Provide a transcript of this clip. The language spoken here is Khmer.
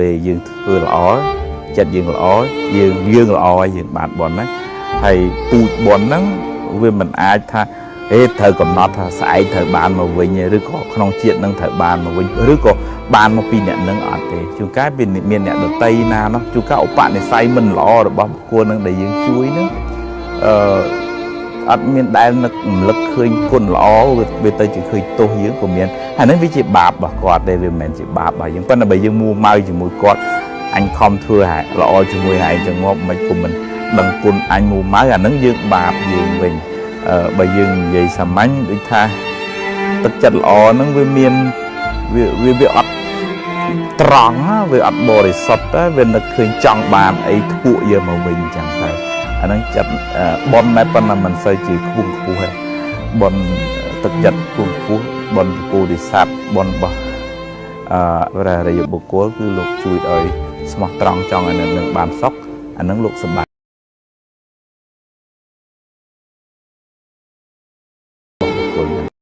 ពេលយើងធ្វើល្អចិត្តយើងល្អយើងយើងល្អហើយយើងបានបនហ្នឹងហើយពូជបនហ្នឹងវាមិនអាចថាអេត្រូវកំណត់ថាស្អែកត្រូវបានមកវិញឬក៏ក្នុងជាតិហ្នឹងត្រូវបានមកវិញឬក៏បានមកពីអ្នកហ្នឹងអត់ទេជួនកាលវាមានអ្នកដតីណានោះជួនកាលឧបនិស្ស័យមិនល្អរបស់បុគ្គលហ្នឹងដែលយើងជួយហ្នឹងអឺ អត់មានដែលនឹករំលឹកឃើញគុណល្អវាទៅជាឃើញទោសយើងក៏មានហើយហ្នឹងវាជាបាបរបស់គាត់ទេវាមិនមែនជាបាបរបស់យើងប៉ុន្តែបើយើងមួម៉ៅជាមួយគាត់អញខំធ្វើឲ្យល្អជាមួយឯងចងប់មិនគុំមិនដឹងគុណអញមួម៉ៅអាហ្នឹងយើងបាបយើងវិញអឺបើយើងនិយាយសាមញ្ញដូចថាទឹកចិត្តល្អហ្នឹងវាមានវាវាវាអត់ត្រង់ណាវាអត់បរិសុទ្ធទេវានឹកឃើញចង់បានអីធ្ពក់យកមកវិញអញ្ចឹងទៅ អាហ្នឹងចិត្តបនដែរប៉ុន្តែមិនសូវជាខ្ពង់ខ្ពស់ទេបនទឹកចិត្តខ្ពង់ខ្ពស់បនពពោធិសត្វបនរបស់អឺព្រះរិយបុគ្គលគឺលោកជួយឲ្យស្មោះត្រង់ចង់ឲ្យនៅនឹងបានសុខអាហ្នឹងលោកសប្បាយបុគ្គលហ្នឹង។